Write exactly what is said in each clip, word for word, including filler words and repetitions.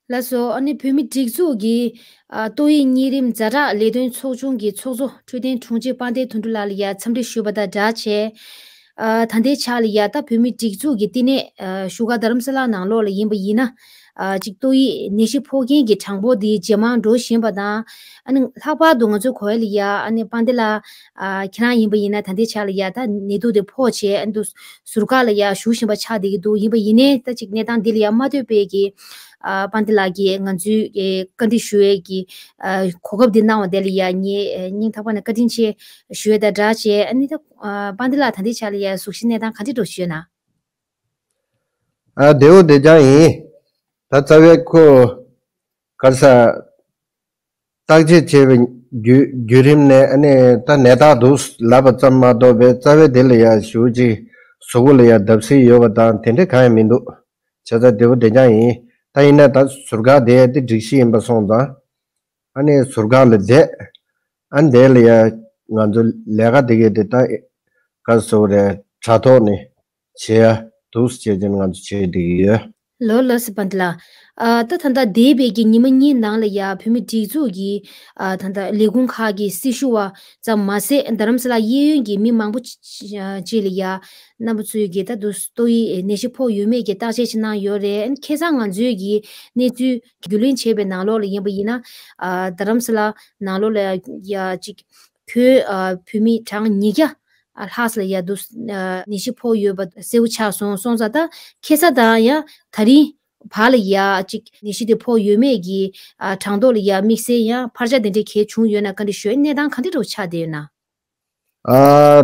ལགས་སོ། ཨ་ནི་བོད་མིའི་སྒྲིག་འཛུགས་ཀྱི་ཨ་ཏོག་དབྱིབས་གཉན་རིམས་ཛ་དྲག་ལས་དོན་ཚོགས་ཆུང་གི་ཚོགས་གཙོ་འཕྲོད་བསྟེན་དྲུང་ཆེ་དཔལ་ལྡན་དོན་གྲུབ་ལགས་ལ་ཡ་འཚམས་འདྲི་ཞུས་པ་དང་སྦྲགས་བྱས། ཨ་ད་ལྟའི་ཆ་ལ་ཡ་ད་བོད་མིའི་སྒྲིག་འཛུགས་ཀྱི་བསྟི་གནས་ཨ་བཞུགས་སྒར་རྡ་རམ་ས་ལ་ནང་ལོགས་ལ་ཡིན་པ་ཡིན་ན། ཨ་ཅིག་ཏོག་དབྱིབས་ནད་གཞི་ཕོག་མཁན་གྱི་གྲངས་འབོར་འདི་ཇེ་མང་འགྲོ་བཞིན་པ་དང་། ཨ་ནི་ལྷག་པར་དུ་ང་ཚོའི་གོ་བ་ལ་ཡ་ཨ་ནི་དཔལ་ལྡན་ལགས་ཨ་ཁྱེད་རང་ཡིན་པ་ཡིན་ན་ད་ལྟའི་ཆ་ལ་ཡ་ད་ནད་དུག་དེ་ཕོག་བྱས་ཨ་ནི་ཟུར་བཀག་ལ་ཡ་བཞུགས་བཞིན་པ་ཆགས་བསྡད་ཀྱི་འདུག་ཡིན་པ་ཡིན་ནའི་ད་ཅིག་གནས་སྟངས་འདི་ལ་ཡ་མ་ལྟོས་པའི་གི་ཨ་དཔལ་ལྡན་ལགས་ཀྱིས་ང་ཚོའི་ཨེ་བཀའ་འདྲི་ཞུ་ཡས་ཀྱི་ཨ་གོ་སྐབས་འདི་གནང་བ་དེ་ལ་ཡ་ངས་ཨེ་སྙིང་ཐག་པ་ནས་བཀའ་དྲིན་ཆེ་ཞུ་ཡས་དང་སྦྲགས་བྱས། ཨ་ནི་ད་ཨ་དཔལ་ལྡན་ལགས་ད་ལྟའི་ཆ་ལ་ཡ་གཟུགས་གཞི་གནས་སྟངས་ག་འདྲ་འགྲོ་བཞིན་ཡོད་ན། ཨ་བདེ་པོ་བདེ་རྐྱང་ཡིན། ད་རྩ་བའི་ཁོ་ག་རེ་ཟ། བརྟག་དཔྱད་བྱས་པའི་བརྒྱུད་བརྒྱུད་རིམ་ནས་ཨ་ནི་ད་ནད་རྟགས་འདུག་ལབ་པ་ཙམ་མ་གཏོགས་པའི་རྩ་བའི་དེ་ལ་ཡ་ཞུ་ཅིག་གཟུགས་པོ་ལ་ཡ་བརྡབ་གསིག་ཡོད་པ་དང་དེ་འདྲ་གང་ཡང་མི་འདུག་བྱས་ཙང་བདེ་པོ་བདེ་རྐྱང་ཡིན། ད་ཡིན་ན་ད་ཟུར་བཀག་དེ་དེ་སྒྲིག་གཞི་ཡིན་པ་སོང་ཙང་ཨ་ནི་ཟུར་བཀག་ལ་བསྡད། ཨ་ནི་དེ་ལ་ཡ་ང་ཚོ་ལས་ཀ་དེ་གས་དེ་ད་ག་རེ་ཟེར་དགོས་རེད། དྲ་ཐོག་ནས་བྱེད་ཡ་འདུག་ཟེར་བྱས་ནས་ང་ཚོ་བྱེད་བསྡད་ཀྱི་ཡོད། ལོ་ལགས་སོ་དཔལ་ལྡན་ལགས། ཨ་ད་ད་ལྟ་འདས་པའི་གི་ཉི་མ་གཉིས་ནང་ལ་ཡ་བོད་མིའི་སྒྲིག་འཛུགས་ཀྱི་ཨ་ད་ལྟ་ལས་ཁུངས་ཁག་གི་སྲི་ཞུ་བ་ཙམ་མ་ཟད་རྡ་རམ་ས་ལ་གཡས་གཡོན་གྱི་མི་མང་པོ་ཅིག་ལ་ཡ་རྣམ་པ་ཚོས་གི་ད་དུ་ཏོག་དབྱིབས་ནད་གཞི་ཕོག་ཡོད་མེད་ཀྱི་བརྟག་དཔྱད་ཅིག་གནང་ཡོད་རེད། ཁ་སང་ང་ཚོའི་གི་གནས་ཚུལ་བརྒྱུད་ལེན་བྱས་པའི་ནང་ལོགས་ལ་ཡིན་པ་ཡིན་ན། ཨ་རྡ་རམ་ས་ལ་ནང་ལོགས་ལ་ཡ་ཅིག་བོད་ཨ་བོད་མི་གྲངས་ཉིས་བརྒྱ་ཨ་ལྷག་ཙམ་ལ་ཡ་འདུག་ཨ་ནད་གཞི་ཕོག་ཡོད་པ་གསལ་པོ་ཆགས་སོང་། སོང་ཙང་ད་ཁ་སང་དང་ཡང་ད་རིང་བར་ལ་ཡ་ཅིག་ནད་གཞི་དེ་ཕོག་ཡོད་མེད་ཀྱི་ཨ་གྲངས་ཐོ་ལ་ཡ་དམིགས་བསལ་ཡང་འཕར་ཆ་དེ་འདྲའི་གལ་བྱུང་ཡོད་ན་བཀའ་འདྲི་ཞུ། གནས་སྟངས་ག་འདྲ་འདྲ་བོ་ཆགས་བསྡད་ཡོད་ན། ཨ་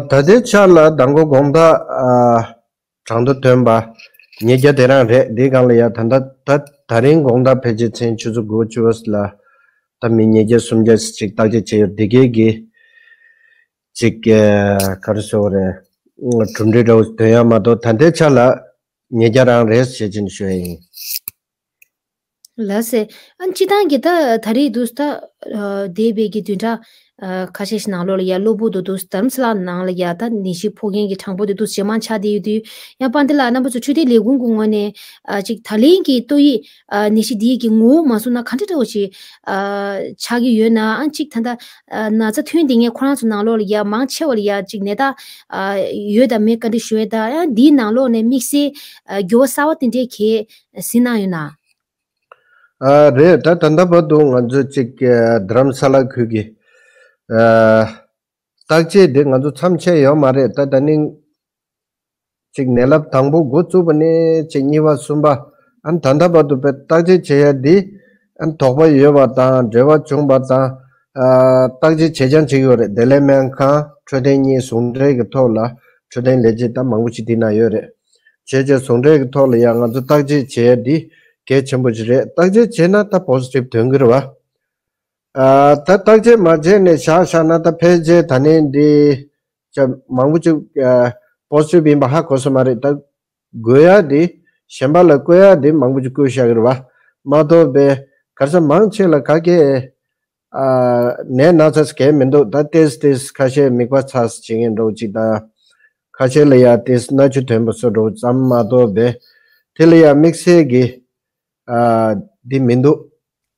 ད་ལྟའི་ཆ་ལ་མདང་དགོང་དགོང་དག་ཨ་གྲངས་ཐོ་ཐོན་པ་ཉིས་བརྒྱ་དེ་རང་རེད། འདིའི་སྒང་ལ་ཡ་ད་ལྟ་ད་ད་རིང་དགོང་དག་ཕལ་ཆེར་མཚན་ཆུ་ཚོད་དགུ་བཅུ་ལ་ད་མི་ཉིས་བརྒྱ་སུམ་བརྒྱ་ཅིག་བརྟག་དཔྱད་བྱས་ཡོད། འདི་གའི་གི་ཅིག་ག་རེ་ཟེར་དགོས་རེད། གྲུབ་འབྲས་འདྲ་བོ་ཐོན་ཡ་མ་གཏོགས་ད་ལྟའི་ཆ་ལ་ཉིས་བརྒྱ་རང་རེད་ཟེར་བྱས་ནས་ཞུ་ཡ་ཡིན། ལགས་སེ། ཨ་སྤྱི་བཏང་གི་ད་ད་རེས་འདུག་ད་ཨ་འདས་པའི་གི་བདུན་ཕྲག་ཨ་ཁ་ཤས་ཤིག་ནང་ལོགས་ལ་ཡ་གློ་བུར་དུ་འདུག་རྡ་རམ་ས་ལ་ནང་ལ་ཡ་ད་ནད་གཞི་ཕོག་མཁན་གྱི་གྲངས་འབོར་དེ་འདུག་ཇེ་མང་ཆགས་བསྡད་ཡོད་དུས། ཡང་དཔལ་ལྡན་ལགས་རྣམ་པ་ཚོ་འཕྲོད་བསྟེན་ལས་ཁུངས་ཀྱི་ངོས་ནས་ཨ་ཅིག་ད་ལན་གྱི་ཏོག་དབྱིབས་ཨ་ནད་གཞི་འདིའི་གི་ངོ་བོ་མ་བཟུང་ན་ག་འདྲ་འདྲ་བོ་ཞིག་ཨ་ཆགས་ཀྱི་ཡོད་ན། ཨ་ཅིག་ད་ལྟ་ཨ་ན་ཚ་ཐོན་བསྡད་མཁན་ཁོ་རང་ཚོ་ནང་ལོགས་ལ་ཡ་མང་ཆེ་བ་ལ་ཡ་ཅིག་ནད་རྟགས་ཨ་ཡོད་དང་མེད་བཀའ་འདྲི་ཞུ་ཡས་དང་། ཡང་འདིའི་ནང་ལོགས་ནས་དམིགས་བསལ་ཨ་འགྱུར་བ་གསར་བ་དེ་འདྲའི་གས་ཟིན་གནང་ཡོད་ན། ཨ་རེད། ད་ད་ལྟ་བར་དུ་ང་ཚོ་གཅིག་རྡ་རམ་ས་ལ་ཁུལ་གྱི་ཨ་བརྟག་དཔྱད་དེ་ང་ཚོ་མཚམས་ཆད་ཡོད་མ་རེད། ད་ད་ནིང་གཅིག་ནད་རླབས་དང་པོ་འགོ་བཙུགས་པ་ནས་གཅིག་གཉིས་པ་གསུམ་པ། ཨ་ནི་ད་ལྟ་བར་དུ་བརྟག་དཔྱད་བྱེད་ཡ་འདི་ཨ་ནི་དོགས་པ་ཡོད་པ་དང་འབྲེལ་བ་བྱུང་བ་དང་། ཨ་བརྟག་དཔྱད་བྱེད་རྐྱང་བྱེད་ཀྱི་ཡོད་རེད། བདེ་ལེགས་སྨན་ཁང་འཕྲོད་བསྟེན་གཉིས་ཟུང་འབྲེལ་གྱི་ཐོག་ལ་འཕྲོད་བསྟེན་ལས་བྱེད་ད་མང་པོ་ཞིག་འདི་ན་ཡོད་རེད། བྱས་བྱས་ཟུང་འབྲེལ་གྱི་ཐོག་ལ་ཡང་ང་ཚོ་བརྟག་དཔྱད་བྱེད་ཡ་འདི་གལ་ཆེན་པོ་ཞིག་རེད། བརྟག་དཔྱད་བྱས་ན་ད་པོ་སི་ཊིབ་ཐོན་གྱི་རེད་བ། ཨ་ད་བརྟག་དཔྱད་མ་བྱས་ནས་བཞག་བཞག་ན་ད་ཕལ་ཆེར་ད་ནས་འདི་ཅག་མང་པོ་ཅིག་ཨ་པོ་སི་ཊིབ་ཡིན་པ་ཧ་གོ་ས་མ་རེད། ད་འགོས་ཡ་འདི་གཞན་པ་ལ་བཀོད་ཡ་འདི་མང་པོ་ཅིག་བཀོད་བཞག་གི་རེད་བ། མ་གཏོགས་པའི་ག་རེ་ཟ་མང་ཆེ་ལ་ག་གེ་ཨ་ནད་ན་ཚ་གས་མི་འདུག་ད་ཏེས་ཏེས་ཁ་ཤས་མིད་པ་ཚ་ས་བྱེད་མཁན་འདྲ་བོ་ཅིག་དང་། ཁ་ཤས་ལ་ཡ་ཏེས་སྣ་ཆུ་ཐོན་པ་བཟོ་འདྲ་བོ་ཙམ་མ་གཏོགས་པའི་དེ་ལ་ཡ་དམིགས་བསལ་གྱི་ཨ་འདི་མི་འདུག་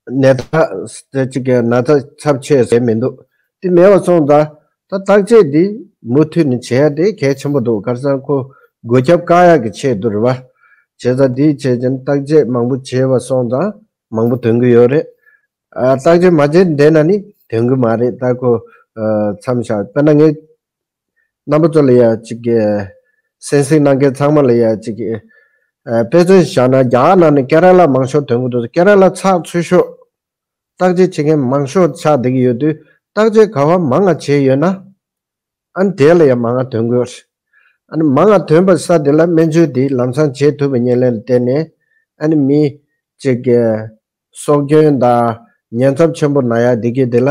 ནད་རྟགས་དེ་གཅིག་གི་ན་ཚ་ཚབས་ཆེ་ཟེར་མི་འདུག་དེ་མེད་པ་སོང་ཙང་ད་བརྟག་དཔྱད་འདི་མུ་མཐུད་ནས་བྱེད་ཡ་དེ་གལ་ཆེན་པོ་འདུག་ག་རེ་ཟེར་ན་ཁོ་འགོས་ཁྱབ་བཀག་ཡ་གི་ཆེད་དུ་རེད་བ། བྱས་ཙང་འདི་བྱས་ཙང་བརྟག་དཔྱད་མང་པོ་བྱས་པ་སོང་ཙང་མང་པོ་ཐོན་གི་ཡོད་རེད། ཨ་བརྟག་དཔྱད་མ་བྱས་བསྡད་ན་ནི་ཐོན་གི་མ་རེད། ད་ཁོ་ཨ་མཚམས་བཞག་དཔེར་ན་ངས་རྣམ་པ་ཚོ་ལ་ཡ་གཅིག་གི་གསན་གཟིགས་གནང་མཁན་ཚང་མ་ལ་ཡ་གཅིག་གི་ཨ་དཔེ་མཚོན་བཞག་ན་རྒྱ་གར་ནང་ནས་ཀེ་ར་ལ་མང་ཤོས་ཐོན་གི་འདུག་ཀེ་ར་ལ་ཚགས་ཚུད་ཤོས་བརྟག་དཔྱད་བྱེད་མཁན་མང་ཤོས་ཆགས་བསྡད་ཀྱི་ཡོད་དུས་བརྟག་དཔྱད་ག་བ་མང་ང་བྱས་ཡོད་ན་ཨ་ནི་དེ་ལ་ཡ་མང་ང་ཐོན་གི་ཡོད་རེད། ཨ་ནི་མང་ང་ཐོན་པ་ས་དེ་ལ་སྨན་བཅོས་དེ་ལམ་སང་བྱེད་ཐུབ་པའི་ཉེར་ལེན་ལ་བརྟེན་ནས་ཨ་ནི་མི་གཅིག་གི་སྲོག་སྐྱོན་དང་ཉེན་ཚབས་ཆེན་པོ་ན་ཡ་འདི་གའི་དེ་ལ་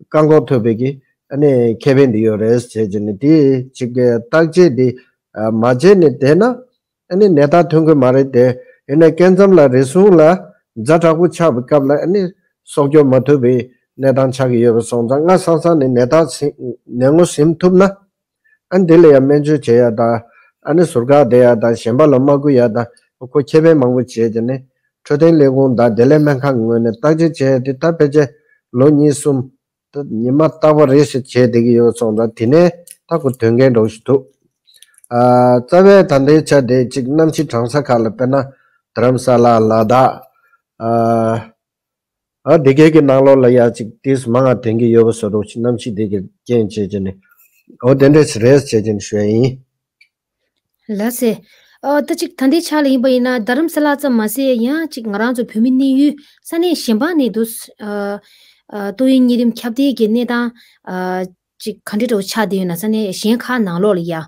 བཀག་འགོག་ཐུབ་པའི་གི་ཨ་ནི་ཁེ་ཕན་འདི་ཡོད་རེད་ཟེར་བྱས་ནས་དེ་གཅིག་གི་བརྟག་དཔྱད་འདི་མ་བྱས་ནས་བསྡད་ན་ཨ་ནི་ནད་རྟགས་ཐོན་གི་མ་རེད་དེ། ཡིན་ནའི་སྐབས་མཚམས་ལ་རེ་ཟུང་ལ་ཛ་དྲག་པོ་ཆགས་པའི་སྐབས་ལ་ཨ་ནི་སྲོག་སྐྱོབ་མ་ཐུབ་པའི་གནས་སྟངས་ཆགས་ཀྱི་ཡོད་པ་སོང་ཙང་སྔ་སང་སང་ནས་ནད་རྟགས་ཟིན་ནད་ངོ་ཟིན་ཐུབ་ན། ཨ་ནི་དེ་ལ་ཡང་སྨན་བཅོས་བྱེད་ཡ་དང་། ཨ་ནི་ཟུར་བཀག་བསྡད་ཡ་དང་གཞན་པ་ལ་མ་འགོས་ཡ་དང་ཁོ་ཁེ་ཕན་མང་པོ་བྱས་ཀྱི་ནི་ འཕྲོད་བསྟེན་ལས་ཁུངས་དང་བདེ་ལེགས་སྨན་ཁང་གི་ངོས་ནས་བརྟག་དཔྱད་བྱས་ཏེ། ད་ཕལ་ཆེར་ལོ་གཉིས་གསུམ་ད་ཉི་མ་རྟག་པ་རེ་ཞིག་བྱས་བསྡད་ཀྱི་ཡོད་སོང་ཙང་། དེ་ནས་ད་ཁོ་དོན་རྐྱེན་འདྲ་བོ་ཞིག་འདུག་ཨ། རྩ་བའི་ད་ལྟའི་ཆ་དེ་ཅིག་གནམ་གཤིས་གྲང་ས་ཁག་ལ། དཔེར་ན་རྡ་རམ་ས་ལ། ལ་དྭགས། ཨ། ཨ། འདི་གའི་གི་ནང་ལོགས་ལ་ཡ་ཅིག་ཏིས་མང་ང་དེང་གི་ཡོད་པ་བཟོ་འདྲ་ཅིག་གནམ་གཤིས་འདི་གི་རྐྱེན་བྱས་བྱས་ནས། འོ་དེ་འདྲས་རེད་བྱས་བྱས་ནས་ཞུ་ཡ་ཡིན། ལགས་སེ། ཨ། ད་ཅིག་ད་ལྟའི་ཆ་ལ་ཡིན་པ་ཡིན་ན། རྡ་རམ་ས་ལ་ཙམ་མ་ཟད། ཡང་ཅིག་ང་རང་ཚོ་བོད་མི་གནས་ཡུལ་ས་གནས་གཞན་པ་ནས་དུ། ཨ། ཨ། ཏོག་དབྱིབས་གཉན་རིམས་ཁྱབ་གདལ་གྱི་གནས་སྟངས། ཨ། ཅིག་ག་འདྲ་འདྲ་བོ་ཆགས་བསྡད་ཡོད་ན། ས་གནས་གཞན་ཁག་ནང་ལོགས་ལ་ཡ།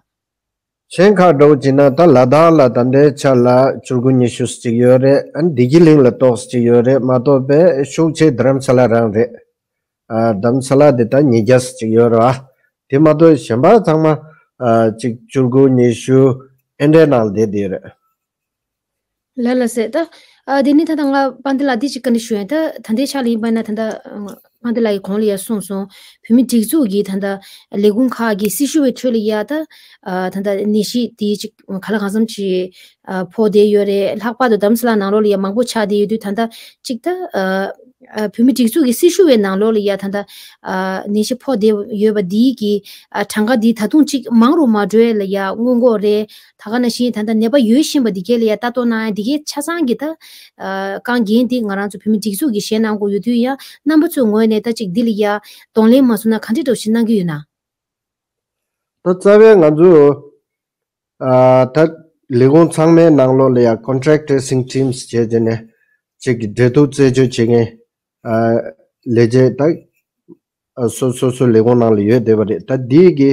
གཞན་ཁག་འདྲ་བོ་བྱས་ན། ད་ལ་དྭགས་ལ་ད་ལྟའི་ཆ་ལ་བཅུ་དགུ་ཉི་ཤུ་ཅིག་ཡོད་རེད། ཨ། བདེ་སྐྱིད་གླིང་ལ་ཏོག་ཙམ་ཅིག་ཡོད་རེད་མ་གཏོགས། པས་ཤུགས་ཆེ་རྡ་རམ་ས་ལ་རང་རེད། ཨ། རྡ་རམ་ས་ལ་དེ་ད་ཉིས་བརྒྱ་ཅིག་ཡོད་རེད་བ། དེ་མ་གཏོགས་གཞན་པ་ཚང་མ། ཨ། ཅིག་བཅུ་དགུ་ཉི་ཤུ་ཨེ་འདྲའི་ནང་ལ་བསྡད་བསྡད་ཡོད་རེད། ལགས་ལགས་སེ། ད། ཨ། དེ་ནས་ད་ལྟ་ང་དཔལ་ལྡན་ལགས་འདི་ཅིག་བཀའ་འདྲི་ཞུ་ཡ་ཡིན། ད་ད་ལྟའི་ཆ་ལ་ཡིན་པ་ན། ད་ལྟ་དཔལ་ལྡན་ལགས་ཀྱིས་གོང་ལ་ཡ་གསུངས་སོང་། བོད་མི་སྒྲིག་འཛུགས་ཀྱི་ད་ལྟ་ལས་ཁུངས་ཁག་གི་སྲི་ཞུ་བའི་ཁྲོད་ལ་ཡ། ད། ཨ། ད་ལྟ་ནད་གཞི་དེ་ཅིག་གང་ལ་གང་འཚམ་ཅིག་ཨ། ཕོག་བསྡད་ཡོད་རེད། ལྷག་པར་དུ་རྡ་རམ་ས་ལ་ནང་ལོགས་ལ་ཡ་མང་པོ་ཆགས་བསྡད་ཡོད་དུས། ད་ལྟ་ཅིག་ད། ཨ། ཨ། བོད་མི་སྒྲིག་འཛུགས་ཀྱི་སྲི་ཞུ་བའི་ནང་ལོགས་ལ་ཡ་ད་ལྟ། ཨ། ནད་གཞི་ཕོག་བསྡད་ཡོད་པ་འདིའི་གི། ཨ། གྲངས་ཀ་འདི་ད་དུང་ཅིག་མང་རུ་མ་འགྲོ་ཡ་ལ་ཡ་སྔོན་འགོག་རེད། ད་ག་ནང་བཞིན་ད་ལྟ་ནད་པ་ཡོད་བཞིན་པ་འདི་གའི་ལ་ཡ་ལྟ་རྟོག་གནང་ཡ། འདི་གའི་ཆ་ཚང་གི་ད། ཨ། རྐང་འགན་འདི་ང་རང་ཚོ་བོད་མི་སྒྲིག་འཛུགས་ཀྱིས་བཞེས་གནང་དགོས་ཡོད་དུས། ཡང་རྣམ་པ་ཚོའི་ངོས་ནས་ད་ཅིག་འདི་ལ་ཡ་གདོང་ལེན་མ་བཟོ་ན་ག་འདྲ་འདྲ་བོ་ཞིག་གནང་གི་ཡོད་ན། ད་རྩ་བའི་ང་ཚོ། ཨ། ད་ལས་ཁུངས་ཚང་མའི་ནང་ལོགས་ལ་ཡ་contract tracing teams བྱས་བྱས་ནས་ཅིག་གི་འབྲེལ་གཏུག་རྩད་གཅོད་བྱེད་མཁན། ཨ། ལས་བྱེད་ད། ཨ། སོ་སོ་སོ་ལས་ཁུངས་ནང་ལ་ཡོད་བསྡད་པ་རེད། ད་འདི་གི་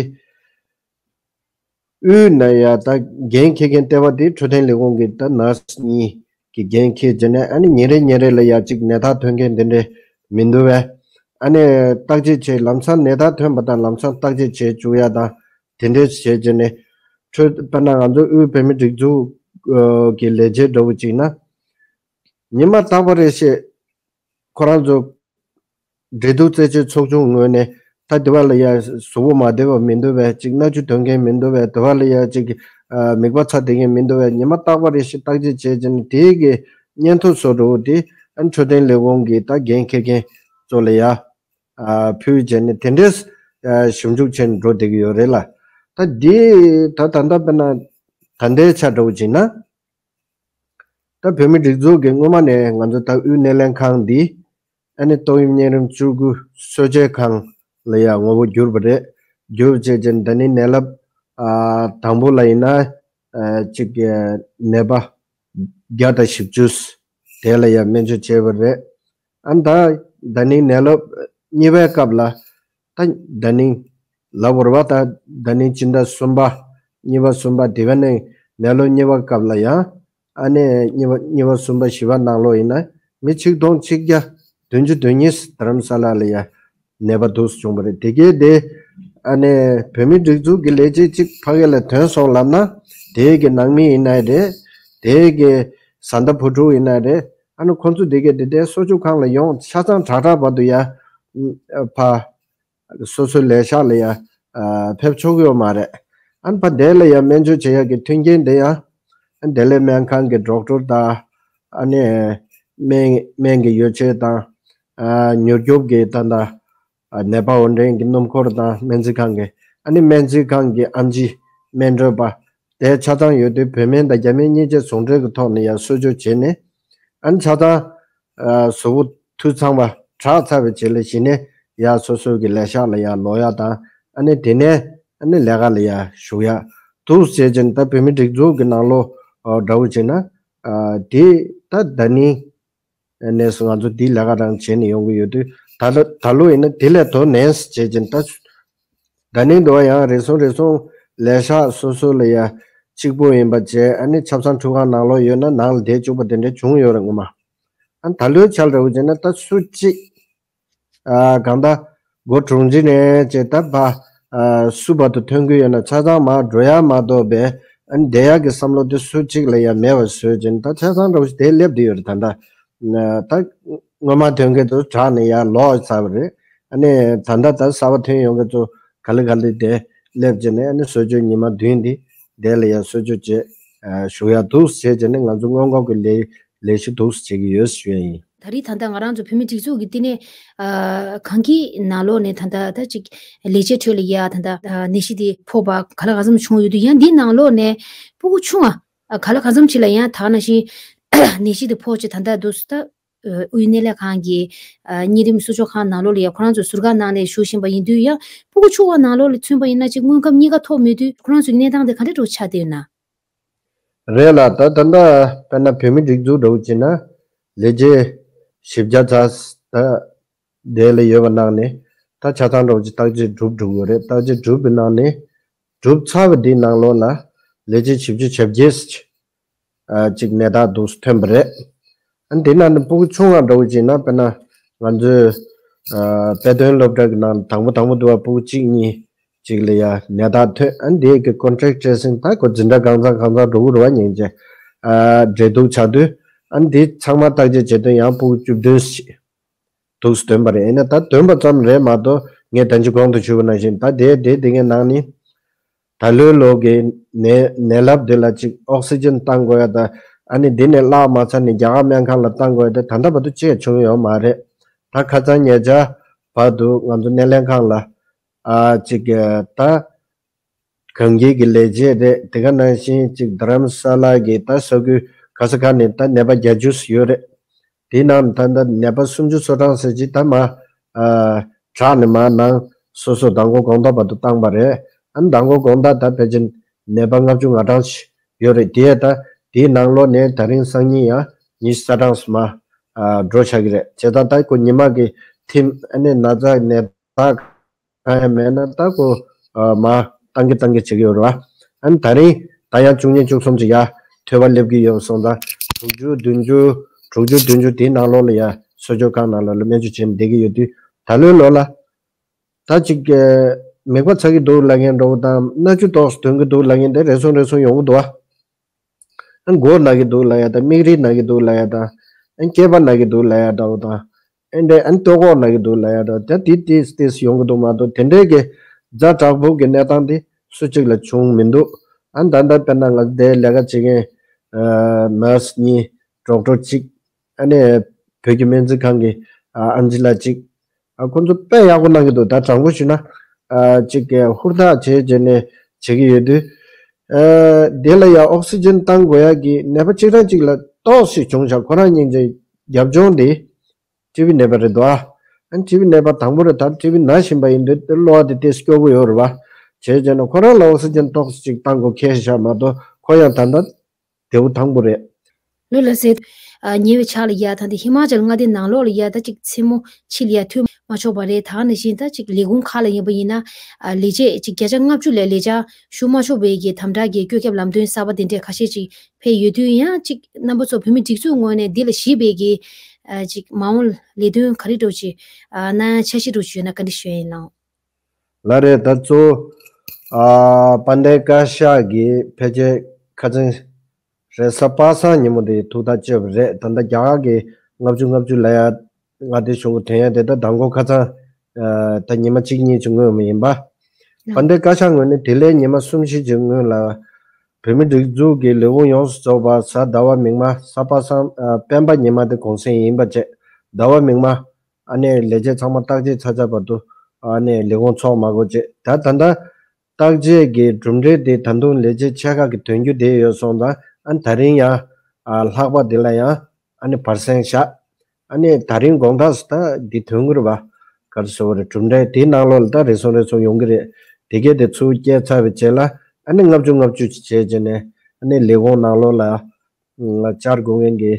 དབུས་ན་ཡ་ད་འགན་འཁྱེར་མཁན་ལྟེ་བ་དེ་འཕྲོད་བསྟེན་ལས་ཁུངས་ཀྱི་ད་ནར་སི་གཉིས་ཀྱིས་འགན་འཁྱེར་བྱས་ནས། ཨ་ནི་ཉིན་རེ་ཉིན་རེ་ལ་ཡ་ཅིག་ནད་རྟགས་ཐོན་མཁན་དེ་འདྲས་མི་འདུག་པས། ཨ་ནི་བརྟག་དཔྱད་བྱས། ལམ་སང་ནད་རྟགས་ཐོན་པ་དང་ལམ་སང་བརྟག་དཔྱད་བྱེད་བཅུག་ཡ་དང་དེ་འདྲས་བྱས་བྱས་ནས། འཕྲོད། དཔེར་ན་ང་ཚོ་དབུས་བོད་མི་སྒྲིག་འཛུགས་ཀྱི་ལས་བྱེད་འདྲ་བོ་ཅིག་ན། ཉི་མ་རྟག་པ་རེ་བཞིན་ཁོ་རང་ཚོ་འབྲེལ་གཏུག་རྩད་གཅོད་ཚོགས་ཆུང་ངོས་ནས། ད་དེ་བ་ལ་ཡ་གཟུགས་པོ་མ་བདེ་བ་མི་འདུག་པས། ཅིག་སྣ་ཆུ་ཐོན་མཁན་མི་འདུག་པས། དེ་བ་ལ་ཡ་ཅིག་ཨ། མིད་པ་ཚ་བསྡད་མཁན་མི་འདུག་པས། ཉི་མ་རྟག་པ་རེ་བཞིན་བརྟག་དཔྱད་བྱས་བྱས་ནས་དེའི་གི་སྙན་ཐོ་བཟོ་འདྲ་བོ་དེ། ཨ། འཕྲོད་བསྟེན་ལས་ཁུངས་ཀྱི་ད་འགན་འཁྱེར་མཁན་ཚོ་ལ་ཡ། ཨ། ཕུལ་བྱས་ནས་དེ་འདྲས། ཨ། ཞིབ་འཇུག་བྱས་ནས་འགྲོ་བསྡད་ཀྱི་ཡོད་རེད་ལ། ད་འདི་ད་ད་ལྟ་དཔེར་ན་ད་ལྟའི་ཆ་འདྲ་བོ་བྱས་ན། ད་བོད་མི་སྒྲིག་འཛུགས་ཀྱིས་སྔོན་མ་ནས་ང་ཚོ་ད་དབུས་སྣེ་ལེན་ཁང་འདི། ཨ་ནི་ཏོག་དབྱིབས་གཉན་རིམས་བཅུ་དགུ་གསོ་བྱེད་ཁང་ལ་ཡ་ངོ་བོ་བསྒྱུར་བ་རེད། བསྒྱུར་བྱས་རྗེས་ཟླ་ནིང་ནད་རླབས། ཨ། དང་པོ་ལ་ཡིན་ན། ཨ། གཅིག་གི་ནད་པ་བརྒྱ་དང་བཞི་བཅུ་དེ་ལ་ཡ་སྨན་བཅོས་བྱས་པ་རེད། ཨ། ད་ཟླ་ནིང་ནད་རླབས་གཉིས་པའི་སྐབས་ལ། ད་ཟླ་ནིང་ལབ་དགོས་རེད་པ། ད་ཟླ་ནིང་སྤྱི་ཟླ་གསུམ་པ། གཉིས་པ་གསུམ་པ་དེ་ག་ནས་ནད་ལོ་གཉིས་པ་སྐབས་ལ་ཡང་། ཨ་ནི་གཉིས་པ་གཉིས་པ་གསུམ་པ་བཞི་པ་ནང་ལོགས་ཡིན་ན་མི་ཆིག་སྟོང་ཆིག་བརྒྱ་བདུན་ཅུ་དོན་གཉིས་རྡ་རམ་ས་ལ་ལ་ཡ་ནད་པ་འདུག་སེ་བྱུང་བ་རེད། དེ་གས་དེ། ཨ་ནི་བོད་མི་སྒྲིག་འཛུགས་ཀྱི་ལས་བྱེད་ཅིག་ཕ་གི་ལ་ཐོན་སོང་ལབ་ན། དེ་གི་ནང་མི་ཡིན་ན་རེད། དེ་གི་བཟའ་ཟླ་བུ་ཕྲུག་ཡིན་ན་རེད། ཨ་ནི་ཁོང་ཚོ་དེ་གས་དེ་དེ་གསོ་བཅོས་ཁང་ལ་ཡོང་ཆ་ཚང་དྲག་དྲག་བར་དུ་ཡ། ཕ། སོ་སོའི་ལས་ཤག་ལ་ཡ། ཨ། ཕེབས་ཆོག་གི་ཡོད་མ་རེད། ཨ་ནི་ཕ་དེ་ལ་ཡ་སྨན་བཅོས་བྱེད་ཡག་གི་མཐུན་རྐྱེན་དེ་ཡང་། ཨ། བདེ་ལེགས་སྨན་ཁང་གི་ཌོག་ཊར་དང་། ཨ་ནི་སྨན་སྨན་གྱི་ཡོ་བྱད་དང་། ཨ། མྱུར་སྐྱོབ་ཀྱི་ད་ལྟ། ཨ། ནད་པ་དབོར་འདྲེན་གྱི་སྣུམ་འཁོར་དང་སྨན་རྩིས་ཁང་གི། ཨ་ནི་སྨན་རྩིས་ཁང་གི་ཨེམ་ཆི་སྨན་སྤྲོད་པ། དེ་ཆ་ཚང་ཡོད་དུས་བོད་སྨན་དང་རྒྱ་སྨན་གཉིས་ཆ་ཟུང་འབྲེལ་གྱི་ཐོག་ནས་ཡ་གསོ་བཅོས་བྱས་ནས། ཨ་ནི་ཆ་ཚང་། ཨ། གཟུགས་པོ་འཐུས་ཚང་བ་དྲག་ཚར་བའི་རྗེས་ལ་གཞི་ནས་ཡ་སོ་སོའི་གི་ལས་ཤག་ལ་ཡ་ལོག་ཡ་དང་། ཨ་ནི་དེ་ནས་ཨ་ནི་ལས་ཀ་ལ་ཡ་ཞུགས་ཡ་འདུག་ཟེར་བྱས་ནས། ད་བོད་མི་སྒྲིག་འཛུགས་ཀྱི་ནང་ལོགས་འདྲ་བོ་བྱས་ན། ཨ། དེ་ད་ཟླ་ནིང་ནས་སུ་ང་ཚོ་འདི་ལས་ཀ་རང་བྱས་ནས་ཡོང་གི་ཡོད་དུས། ད་ལོ་ད་ལོ་ཡིན་ན་དེ་ལས་དོ་ནན་བྱས་བྱས་ནས། ད་ཟླ་ནིང་འདུག་བ། ཡང་རེ་ཟུང་རེ་ཟུང་ལས་ཤག་སོ་སོ་ལ་ཡ་གཅིག་པོ་ཡིན་པ་བྱས། ཨ་ནི་ཆབ་གསང་ཁྲུས་ཁང་ནང་ལོགས་ཡོད་ན་ནང་ལ་བསྡད་བཅུག་པ་དེ་འདྲ་བྱུང་ཡོད་རེད་ངོ་མ། ཨ་ནི་ད་ལོའི་ཆར་འདྲ་བོ་བྱས་ན་ད་སུ་གཅིག་ཨ། གང་ལྟར་སྒོ་དྲུང་ཅི་ནས་བྱས་ད་ཕ། ཨ། སུ་བར་དུ་ཐོན་གྱི་ཡོད་ན་ཆ་ཚང་མར་འགྲོ་ཡ་མ་གཏོགས་པའི། ཨ་ནི་བསྡད་ཡག་གི་བསམ་བློ་དེ་སུ་གཅིག་ལ་ཡ་མེད་པ་བཟོས་བྱས་ནས། ད་ཆ་ཚང་འདྲ་བོ་ཞིག་དེ་སླེབས་བསྡད་ཡོད་རེད། ད་ལྟ་ད་སྔོན་མ་ཐོན་མཁན་དེ་ཚོ་དྲག་ནས་ཡར་ལོག་ཚར་བ་རེད། ཨ་ནི་ད་ལྟ་ད་གསར་པ་ཐོན་ཡོང་མཁན་ཚོ་ག་ལེ་ག་ལེ་དེ་སླེབས་བྱས་ནས། ཨ་ནི་གསོ་བཅོས་ཉི་མ་བདུན་འདི་དེ་ལ་ཡ་གསོ་བཅོས་བྱས། ཨ། བཞུགས་ཡ་འདུག་ཟེར་བྱས་ནས། ང་ཚོ་སྔོན་འགོག་གི་ལས་ ལས་གཞི་འདུག་སེ་བྱེད་ཀྱི་ཡོད་ཞུ་ཡ་ཡིན། ད་རེས་ད་ལྟ་ང་རང་ཚོ་བོད་མི་སྒྲིག་འཛུགས་ཀྱི་བསྟི་གནས་ཨ་གང་གི་ནང་ལོགས་ནས་ད་ལྟ་ད་ཅིག་ལས་བྱེད་ཁྲོད་ལ་ཡ་ད་ལྟ་ཨ་ནད་གཞི་དེ་ཕོག་པ་ག་ལ་ག་ཙམ་བྱུང་ཡོད་དུས། ཡང་འདིའི་ནང་ལོགས་ནས་སྤུ་གུ་ཆུང་བ་ཨ་ག་ལ་ག་ཙམ་ཅིག་ལ་ཡང་ད་ག་ནང་བཞིན་ནད་གཞི་དེ་ཕོག་བྱས་ད་ལྟ་འདུག་སེ་ད་ཨ་དབུས་སྣེ་ལེན་ཁང་གི་ཨ་གཉན་རིམས་གསོ་བཅོས་ཁང་ནང་ལོགས་ལ་ཡ་ཁོ་རང་ཚོ་ཟུར་བཀག་ནང་ནས་བཞུགས་བཞིན་པ་ཡིན་དུས། ཡང་སྤུ་གུ་ཆུང་བ་ནང་ལོགས་ལ་མཚོན་པ་ཡིན་ན་ཅིག་དངོས་ཁམས་གཉིས་ཀ་ཐོབ་མེད་དུས་ཁོ་རང་ཚོའི་གནས་སྟངས་དེ་ག་འདྲ་འདྲ་ཆགས་བསྡད་ཡོད་ན། རེད་ལ། ད་ད་ལྟ་དཔེར་ན་བོད་མི་སྒྲིག་འཛུགས་འདྲ་བོ་བྱས་ན་ལས་བྱེད་བཞི་བརྒྱ་ཙམ་ད་དེ་ལ་ཡོད་པ་ནང་ནས་ད་ཆ་ཚང་འདྲ་བོ་ཅིག་བརྟག་དཔྱད་གྲུབ་འགྲོ་གི་ཡོད་རེད། བརྟག་དཔྱད་གྲུབ་པའི་ནང་ནས་གྲུབ་ཚར་བ་འདིའི་ནང་ལོགས་ལ་ལས་བྱེད་བཞི་བཅུ་ཞེ་བརྒྱད་ཅིག་ཨ་ཅིག་ནད་རྟགས་འདུག་སེ་ཐོན་པ་རེད། ཨ་ནི་དེ་ནང་ནས་སྤུ་གུ་ཆུང་བ་འདྲ་བོ་བྱས་ན་དཔེར་ན་ང་ཚོའི་ཨ་དཔེ་སྟོན་སློབ་གྲྭ་གི་ནང་དང་པོ་དང་པོ་འདུག་བ། སྤུ་གུ་གཅིག་གཉིས་ཅིག་ལ་ཡ་ནད་རྟགས་ཐོན། ཨ་ནི་དེ་གི་contact tracing ད་ཁོ་འཛིན་གྲྭ་གང་ཚང་གང་ཚང་འགྲོ་གི་རེད་བ། སྙིང་རྗེ་ཨ་འབྲེལ་གཏུག་བྱ་དུས། ཨ་ནི་དེ་ཚང་མ་བརྟག་དཔྱད་བྱེད་དུས་ཡང་སྤུ་གུ་བཅུ་བདུན་ཞིག་འདུག་སེ་ཐོན་པ་རེད། ཡིན་ན་ད་ཐོན་པ་ཙམ་རེད་མ་གཏོགས། ངས་ད་ཅི་གོང་དུ་ཞུས་པ་ནང་བཞིན་ད་དེ་དེ་དེ་གའི་ནང་ནས་ད་ལོའི་ལོ་གི་ནད་ནད་རླབས་འདི་ལ་ཅིག་ཨོག་སི་ཇན་བཏང་དགོས་ཡ་ད། ཨ་ནི་འདི་ནས་བརླག་མ་ཚར་ནས་རྒྱ་གར་སྨན་ཁང་ལ་བཏང་དགོས་ཡ་ད་ད་ལྟ་བར་དུ་ཅི་ཡང་བྱུང་ཡོད་མ་རེད། ད་ཁ་སང་ཉེ་ཆར་བར་དུ་ང་ཚོ་སྣེ་ལེན་ཁང་ལ་ཨ་ཅིག་ད་གངས་སྐྱིད་ཀྱི་ལས་བྱེད་རེད། དེ་ག་ནང་བཞིན་ཅིག་རྡ་རམ་ས་ལ་གི་ད་ས་ཁུལ་ག་ས་ག་ནས་ད་ནད་པ་བརྒྱད་ཅུ་ཙམ་ཡོད་རེད། དེའི་ནང་ད་ལྟ་ནད་པ་སུམ་ཅུ་སོ་གྲངས་ཟེར་ཅིག་ད་མ་ཨ་དྲག་ནས་མར་ནང་སོ་སོ་མདང་དགོང་དགོང་དག་བར་དུ་བཏང་པ་རེད། ཨ་ནི་མདང་དགོང་དགོང་དག་ད་ཕལ་ཆེར་ནད་པ་ལྔ་བཅུ་ང་གྲངས་ཤིག་ཡོད་རེད། དེ་ད་དེའི་ནང་ལོགས་ནས་ད་རིང་སང་ཉིན་ཡང་ཉི་ཤུ་རྩ་གྲངས་སུ་མར་ཨ་འགྲོ་བཞག་གི་རེད། བྱས་ཙང་ད་ཁོ་ཉི་མ་གི་ཐིམ་ཨ་ནི་ན་ཚ་ནད་རྟགས་གང་ཡང་མེད་ན་ད་ཁོ་ཨ་མར་བཏང་གི་བཏང་གི་བྱེད་ཀྱི་ཡོད་རེད་བ། ཨ་ནི་ད་རིང་ད་ཡང་བཅུ་གཉིས་བཅུ་གསུམ་ཅིག་ཡར་ཐོལ་པ་སླེབས་ཀྱི་ཡོད་པ་སོང་ཙང་། དྲུག་ཅུ་བདུན་ཅུ་དྲུག་ཅུ་བདུན་ཅུ་དེའི་ནང་ལོགས་ལ་ཡར་གསོ་བཅོས་ཁང་ནང་ལོགས་ལ་སྨན་བཅོས་བྱས་ནས་བསྡད་ཀྱི་ཡོད་དུས། ད་ལོའི་ལོ་ལ་ད་ཅིག་ཨ་མིད་པ་ཚ་གི་འདུག་ལབ་མཁན་འདྲ་བོ་དང་། སྣ་ཆུ་ཏོག་ཙམ་ཐོན་གྱི་འདུག་ལབ་མཁན་དེ་རེ་ཟུང་རེ་ཟུང་ཡོང་གི་འདུག་བ། ཨ་མགོ་ན་གི་འདུག་ལབ་ཡ་དང་། མིག་རིལ་ན་གི་འདུག་ལབ་ཡ་དང་། ཨ་སྐེད་པ་ན་གི་འདུག་ལབ་ཡ་འདྲ་བོ་དང་། ཨ་འདྲ་ཨ་ལྟོ་གོས་ན་གི་འདུག་ལབ་ཡ་འདྲ་བོ་ད་དེ་ཏིས་ཏིས་ཡོང་གི་འདུག་མ་གཏོགས། དེ་འདྲའི་གི་ཛ་དྲག་པོ་གི་གནས་སྟངས་དེ་སུ་གཅིག་ལ་བྱུང་མི་འདུག་ཨ་ད་ལྟ་དཔེར་ན་ང་ཚོ་དེ་ལས་ཀ་བྱེད་མཁན་ཨ་ནར་སི་གཉིས། ཌོག་ཊར་གཅིག་ཨ་ནི་བོད་ཀྱི་སྨན་རྩིས་ཁང་གི་ཨ་ཨན་ཇི་ལ་གཅིག་ཨ་ཁོང་ཚོ་དཔེ་ཡག་པོ་གནང་གི་འདུག་ད་དྲང་པོ་ཞུས་ན་ཨ་ཅིག་གི་ཧུར་ཐག་བྱས་བྱས་ནས་བྱེད་ཀྱི་ཡོད་དུས། ཨ་དེ་ལ་ཡང་ཨོག་སི་ཇན་བཏང་དགོས་ཡག་གི་ནད་པ་གཅིག་རང་གཅིག་ལ་ཏོག་ཙམ་བྱུང་ཤག་ཁོ་རང་སྙིང་རྗེ་རྒྱབ་ལྗོངས་དེ་ཊི་བི་ནད་པ་རེད་འདུག་ཨ་ཊི་བི་ནད་པ་དང་པོ་རེད། ད་ཊི་བི་ན་བཞིན་པ་ཡིན་དུས་དེ་གློ་བ་དེ་ཏོག་ཙམ་སྐྱོ་པོ་ཡོད་རེད་བ། བྱས་བྱས་ན་ཁོ་རང་ལ་ཨོག་སི་ཇན་ཏོག་ཙམ་ཅིག་བཏང་དགོས་ཁེལ་ཤག་མ་གཏོགས་ཁོ་ཡང་ད་ལྟ་བདེ་པོ་ཐང་པོ་རེད། ལོ་ལ་ཟེར། ཉེ་བའི་ཆར་ལ་ཡ་ད་འདི་ཧི་མ་ཅལ་མངའ་སྡེ་ནང་ལོགས་ལ་ཡ་ད་ཅིག་མཚན་མོ་ཕྱི་ལ་ཡ་ཐོན་མ་ཆོག་པ་རེད། ད་ནང་བཞིན་ད་ཅིག་ལས་ཁུངས་ཁག་ལ་ཡིན་པ་ཡིན་ན་ལས་བྱེད་ཅིག་བརྒྱ་ཆ་ལྔ་བཅུ་ལས་ལས་བྱ་ཞུགས་མ་ཆོག་པའི་གི་དམ་དྲག་གི་བཀོད་ཁྱབ་ལམ་སྟོན་གསར་པ་དེ་འདྲས་ཁ་ཤས་ཅིག་ཕེབས་ཡོད་དུས། ཡང་ཅིག་རྣམ་པ་ཚོ་བོད་མི་སྒྲིག་འཛུགས་ངོས་ནས་འདི་ལ་གཞིགས་པའི་གི་ཅིག་མ་འོངས་ལས་དོན་ག་རེ་འདྲ་ཅིག་གནང་འཆར་གཞི་འདྲ་ཅིག་ཡོད་ན་བཀའ་འདྲི་ཞུ་ཡ་ཡིན་ལགས། ལགས་རེད། ད་གཙོ་བོ་ཨ་དཔལ་ལྡན་བཀའ་ཤག་གིས་ཕལ་ཆེར་ཁ་སང་རེས་གཟའ་པ་སངས་ཉིན་མོ་དེ་ཐུགས་ཐག་གཅོད་པ་རེད། ད་ལྟ་རྒྱ་གར་གྱི་ལྔ་བཅུ་ལྔ་བཅུ་ལབ་ཡ་མངའ་སྡེ་གཞུང་གི་ཐོན་ཡ་དེ་ད་མདང་དགོང་ཁ་སང་ཨ་ད་ཉི་མ་གཅིག་གཉིས་ཅིག་སྔོན་མ་ཡིན་པ། དཔལ་ལྡན་བཀའ་ཤག་ངོས་ནས་དེ་ལས་ཉི་མ་གསུམ་བཞི་ཅིག་སྔོན་ལ་བོད་མི་སྒྲིག་འཛུགས་ཀྱི་ལས་ཁུངས་ཡོངས་སུ་རྫོགས་པ་གཟའ་ཟླ་བ་མིག་དམར། གཟའ་པ་སངས་ཨ་སྤེན་པ་ཉི་མ་དེ་གུང་སེང་ཡིན་པ་བྱས། ཟླ་བ་མིག་དམར་ཨ་ནེ་ལས་བྱེད་ཚང་མ་བརྟག་དཔྱད་ཚར་ཚར་བར་དུ་ཨ་ནེ་ལས་ཁུངས་ཚོགས་མ་དགོས་བྱས། ད་ད་ལྟ་བརྟག་དཔྱད་ཀྱི་གྲུབ་འབྲས་དེ་ད་དུང་ལས་བྱེད་ཆེ་ཁག་གི་ཐོན་རྒྱུ་དེ་ཡོད་སོང་ཙང་། ཨ་ད་རིང་ཡང་ཨ་ལྷག་པ་དེ་ལ་ཡང་ཨ་ནེ་བར་གསེང་བཞག་ཨ་ནེ་ད་རིང་དགོང་དག་སུ་ད་འདི་ཐོན་གི་རེད་བ། ག་རེ་ཟེར་བ་རེད། གྲུབ་འབྲས་དེའི་ནང་ལོགས་ལ་ད་རེ་ཟུང་རེ་ཟུང་ཡོང་གི་རེད། དེ་གས་དེ་ཚུར་བསྐྱལ་ཚར་བའི་རྗེས་ལ་ཨ་ནེ་ལྔ་བཅུ་ལྔ་བཅུ་བྱས་བྱས་ནས་ཨ་ནེ་ལས་ཁུངས་ནང་ལོགས་ལ་བཅར་དགོས་མཁན་གྱི་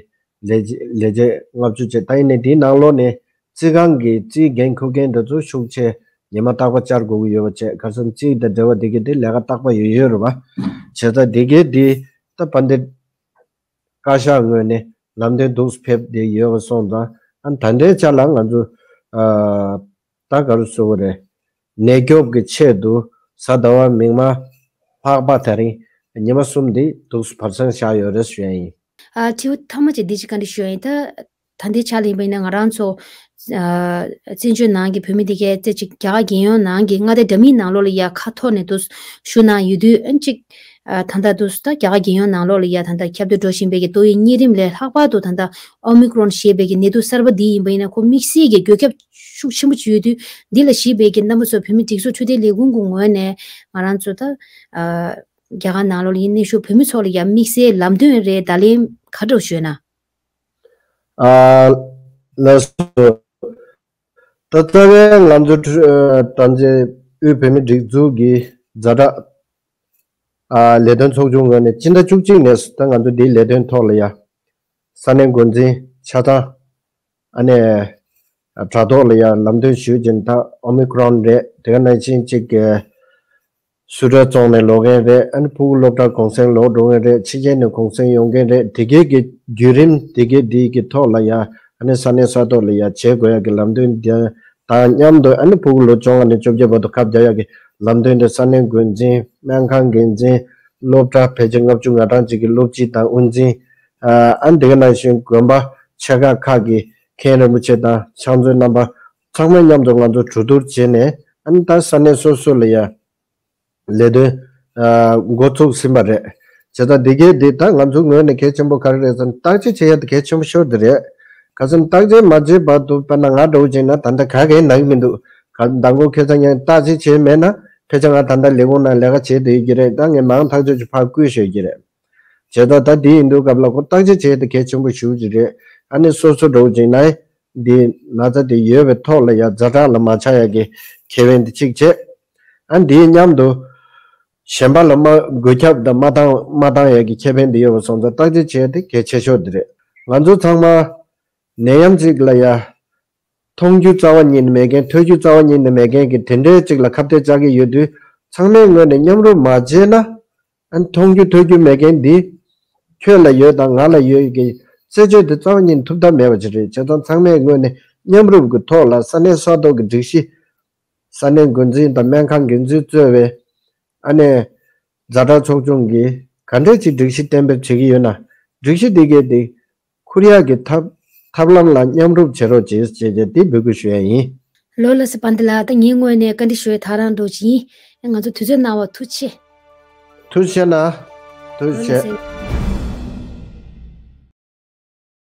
ལས་བྱེད་ལས་བྱེད་ལྔ་བཅུ་བྱས། ད་ཡིན་ནའི་དེའི་ནང་ལོགས་ནས་རྩིས་ཁང་གི་རྩིས་འགན་འཁུར་མཁན་དེ་ཚོ་ཤུགས་ཆེ་ཉི་མ་རྟག་པར་བཅར་དགོས་ཀྱི་ཡོད་པ་བྱས། ག་རེ་ཟེར་ན་རྩིས་དང་འབྲེལ་བ་དེ་གས་དེ་ལས་ཀ་རྟག་པར་ཡོད་ཡོད་རེད་བ། བྱས་ཙང་དེ་གས་དེ་ད་དཔལ་ལྡན་བཀའ་ཤག་ངོས་ནས་ལམ་སྟོན་འདུག་སེ་ཕེབས་བསྡད་ཡོད་པ་སོང་ཙང་། ཨ་ད་ལྟའི་ཆ་ལ་ང་ཚོ་ཨ་ད་ག་རེ་ཟེར་དགོས་རེད། ནད་སྐྱོབ་ཀྱི་ཆེད་དུ་གཟའ་ཟླ་བ་མིག་དམར་ལྷག་པ་དེ་རིང་ཉི་མ་གསུམ་འདི་འདུག་སེ་བར་གསེང་བཞག་ཡོད་རེད་ཞུ་ཡ་ཡིན། ཨ་དྲི་བ་མཐའ་མ་ཅིག་འདི་ཅིག་བཀའ་འདྲི་ཞུ་ཡ་ཡིན། ད་ད་ལྟའི་ཆ་ལ་ཡིན་པ་ཡིན་ན་ང་རང་ཚོ་ཨ་བཙན་བྱོལ་ནང་གི་བོད་མི་འདི་གས་ཙེ་ཅིག་རྒྱ་གར་རྒྱལ་ཡོངས་ནང་གི་མངའ་སྡེ་འདྲ་མིན་ནང་ལོགས་ལ་ཡ་ཁ་ཐོར་ནས་འདུག་སེ་བཞུགས་གནང་ཡོད་དུས། ཨ་ཅིག་ ཨ་ད་ལྟ་དུས་སུ་ད་རྒྱ་གར་རྒྱལ་ཡོངས་ནང་ལོགས་ལ་ཡ་ད་ལྟ་ཁྱབ་གདལ་འགྲོ་བཞིན་པའི་གི་ཏོག་དབྱིབས་གཉན་རིམས་ལས་ལྷག་པར་དུ་ད་ལྟ་ཨོ་མི་ཀྲོན་ཞེས་པའི་གི་ནད་དུག་གསར་པ་འདི་ཡིན་པ་ཡིན་ན་ཁོ་དམིགས་བསལ་གྱི་འགོས་ཁྱབ་ཤུགས་ཆེན་པོ་ཅིག་ཡོད་དུས། འདི་ལ་གཞིགས་པའི་གི་རྣམ་པ་ཚོ་བོད་མི་སྒྲིག་འཛུགས་འཕྲོད་བསྟེན་ལས་ཁུངས་ཀྱི་ངོས་ནས་ང་རང་ཚོ་ད་ཨ་རྒྱ་གར་ནང་ལོགས་ལ་ཡིན་གནས་བཞུགས་བོད་མི་ཚོ་ལ་ཡ་དམིགས་བསལ་ལམ་སྟོན་རེད། བརྡ་ལན་ག་འདྲ་ཞུས་ན། ཨ་ལགས་སོ། ད་རྩ་བའི་ང་ཚོ་ཁྲི་ཨ་ད་ཚེ་དབུས་བོད་མི་སྒྲིག་འཛུགས་ཀྱི་ཛ་དྲག་ཨ་ལས་དོན་ཚོགས་ཆུང་ངོས་ནས་སྤྱི་ཟླ་བཅུ་གཅིག་ནས་ད་ང་ཚོ་འདིའི་ལས་དོན་ཐོག་ལ་ཡ་ས་གནས་འགོ་འཛིན་ཆ་ཚང་ཨ་ནས་དྲ་ཐོག་ལ་ཡ་ལམ་སྟོན་ཞུས་ཅིང་། ད་ཨོ་མི་ཀྲོན་རེད། དེ་ག་ནང་བཞིན་གཅིག་གི་སུད་ཊར་རྫོང་ནས་ལོག་མཁན་རེད། ཨ་ནི་ཕྲུ་གུ་སློབ་གྲྭ་གུང་སེང་ལོག་འགྲོ་མཁན་རེད། ཕྱི་རྒྱལ་ནས་གུང་སེང་ཡོང་མཁན་རེད། དེ་གའི་གི་བརྒྱུད་རིམ་དེ་གའི་དེའི་གི་ཐོག་ལ་ཡ་ཨ་ནི་ས་གནས་ས་ཐོག་ལ་ཡ་བྱེད་དགོས་ཡ་གི་ལམ་སྟོན་དེ་དང་མཉམ་དུ། ཨ་ནི་ཕྲུ་གུ་ལོ་བཅོ་ལྔ་ནས་བཅོ་བརྒྱད་བར་དུ་ཁ་བརྒྱབ་ཡ་གི་ལམ་སྟོན་དེ་ས་གནས་འགོ་འཛིན། སྨན་ཁང་འགན་འཛིན། སློབ་གྲྭ་ཕལ་ཆེར་ལྔ་བཅུ་ང་གྲངས་ཅིག་གི་སློབ་སྤྱི་དང་དབུ་འཛིན། ཨ་ཨ་ནི་དེ་ག་ནང་བཞིན་དགོན་པ་ཆེ་ཁག་ཁག་གི་མཁན་རིན་པོ་ཆེ་དང་ཕྱག་མཛོད་རྣམ་པ་ཚང་མས་མཉམ་དུ་ང་ཚོ་གྲོས་བསྡུར་བྱས་ནས། ཨ་ནི་ད་ས་གནས་སོ་སོ་ལ་ཡ་ལས་དོན་ཨ་འགོ་ཚུགས་ཟིན་པ་རེད། བྱས་ཙང་འདི་གའི་འདི་ད་ང་ཚོའི་ངོས་ནས་གལ་ཆེན་པོ་ག་རེ་རེད་ཟེར་ན། བརྟག་དཔྱད་བྱེད་ཡ་དེ་གལ་ཆེན་པོ་ཤོར་དེ་རེད། ག་ཟེར་ན་བརྟག་དཔྱད་མ་བྱས་བར་དུ་དཔེར་ན་ང་འདྲ་བོ་བྱས་ན་ད་ལྟ་ག་གེ་ན་གི་མི་འདུག་ག་མདང་དགོང་ཁ་སང་ཡང་བརྟག་དཔྱད་བྱས་མེད་ན་ཕལ་ཆེར་ང་ད་ལྟ་ལས་ཁུངས་ནང་ལས་ཀ་བྱེད་བསྡད་ཡོད་ཀྱི་རེད། ད་ངས་མང་ཐག་ཆོད་ཅིག་ཕར་བསྐུལ་ཤོད་ཀྱི་རེད། བྱས་ཙང་ད་འདི་ཡིན་དུས་སྐབས་ལ་ཁོ་བརྟག་དཔྱད་བྱེད་ཡ་དེ་གལ་ཆེན་པོ་ཞེ་པོ་ཅིག་རེད། ཨ་ནི་སོ་སོ་འདྲ་བོ་བྱས་ན་འདི་ན་ཚ་དེ་ཡོད་པའི་ཐོག་ལ་ཡ་ཛ་དྲག་ལ་མ་ཆགས་ཡ་གི་ཁེ་ཕན་དེ་གཅིག་བྱས། ཨ་འདིའི་མཉམ་དུ་གཞན་པ་ལ་མ་འགོས་ཁྱབ་དང་མ་བཏང་མ་བཏང་ཡ་གི་ཁེ་ཕན་དེ་ཡོད་པ་སོང་ཙང་བརྟག་དཔྱད་བྱས་ཏེ་གལ་ཆེ་ཤོས་དེ་རེད། ང་ཚོ་ཚང་མ་ནད་ཡམས་གཅིག་ལ་ཡ་མཐོང་རྒྱུ་རྩ་བ་ཉིད་ནས་མེད་མཁན། ཐོས་རྒྱུ་རྩ་བ་ཉིད་ནས་མེད་མཁན་གྱི་དེ་འདྲའི་གཅིག་ལ་ཁ་གཏད་བཅག་གི་ཡོད་དུས། ཚང་མའི་ངོས་ནས་མཉམ་རུབ་མ་བྱས་ན། ཨ་མཐོང་རྒྱུ་ཐོས་རྒྱུ་མེད་མཁན་འདི་ཁྱོད་ལ་ཡོད་དང་ང་ལ་ཡོད་ཀྱི་རྩད་གཅོད་དེ་རྩ་བ་ཉིད་ནས་ཐུབ་ཐབས་མེད་པ་ཅིག་རེད། བྱས་ཙང་ཚང་མའི་ངོས་ནས་མཉམ་རུབ་ཀྱི་ཐོག་ལ་ས་གནས་ས་ཐོག་གི་སྒྲིག་གཞི། ས་གནས་འགོ་འཛིན་དང་སྨན་ཁང་འགན་འཛིན་གཙོས་པའི་ཨ་ནེ་ཛ་དྲག་ཚོགས་ཆུང་གིས་ག་འདྲས་ཅིག་སྒྲིག་གཞི་གཏན་འབེབས་བྱེད་ཀྱི་ཡོད་ན། སྒྲིག་གཞི་འདི་གས་དེ་ཁུར་ཡག་གི་ཐབས་ཐབས་ལམ་ལ་མཉམ་རུབ་བྱེད་རོགས་བྱེད་ཅེས་བྱས་ཏེ་འབོད་སྐུལ་ཞུ་ཡ་ཡིན། ལོ་ལ་སི་པན་ཏི་ལ་ད་ངའི་ངོས་ནས་བཀའ་འདྲི་ཞུ་ཡ་ཐག་རང་འགྲོ་ཅིག་ཡིན། ང་ཚོ་དུས་ཚོད་གནང་བ་ཐུགས་ཆེ། ཐུགས་ཆེ་ན། ཐུགས་ཆེ། ལོ་ལ་སི།